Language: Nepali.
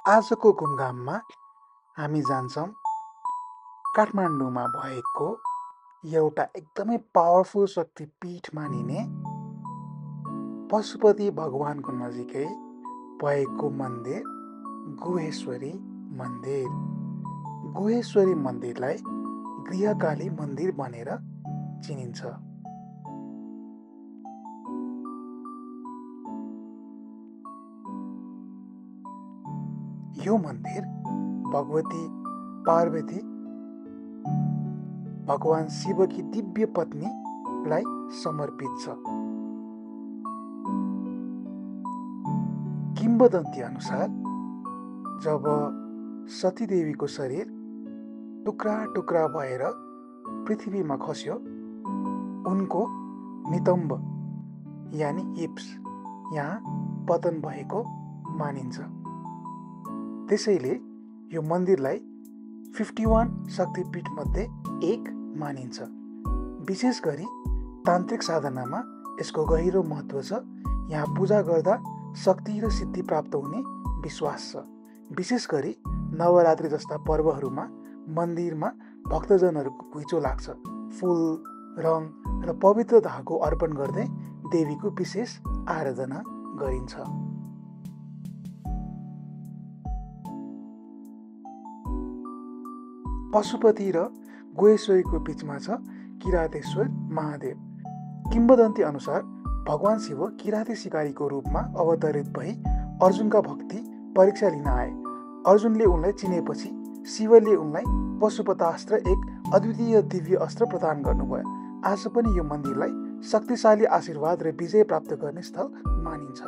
आजको घुमघाममा हामी जान्छौँ काठमाडौँमा भएको एउटा एकदमै पावरफुल शक्तिपीठ मानिने पशुपति भगवानको नजिकै भएको मन्दिर गुहेश्वरी मन्दिर। गुहेश्वरी मन्दिरलाई गृहकाली मन्दिर भनेर चिनिन्छ। यो मन्दिर भगवती पार्वती भगवान शिवकी दिव्य पत्नीलाई समर्पित छ। किंवदन्ती अनुसार जब सतीदेवीको शरीर टुक्रा टुक्रा भएर पृथ्वीमा खस्यो, उनको नितम्ब यानि हिप्स यहाँ पतन भएको मानिन्छ। त्यसैले यो मन्दिरलाई 51 शक्तिपीठ मध्ये एक मानिन्छ। विशेष गरी तान्त्रिक साधनामा यसको गहिरो महत्त्व छ। यहाँ पूजा गर्दा शक्ति र सिद्धि प्राप्त हुने विश्वास छ। विशेष गरी नवरात्रि जस्ता पर्वहरूमा मन्दिरमा भक्तजनहरूको घुइँचो लाग्छ। फूल, रङ र पवित्र धागो अर्पण गर्दै देवीको विशेष आराधना गरिन्छ। पशुपति र गुहेश्वरीको बीचमा छ किरातेश्वर महादेव। किंवदन्ती अनुसार भगवान शिव किराते शिकारीको रूपमा अवतरित भई अर्जुनका भक्ति परीक्षा लिन आए। अर्जुनले उनलाई चिनेपछि शिवले उनलाई पशुपतास्त्र, एक अद्वितीय दिव्य अस्त्र प्रदान गर्नुभयो। आज पनि यो मन्दिरलाई शक्तिशाली आशीर्वाद र विजय प्राप्त गर्ने स्थल मानिन्छ।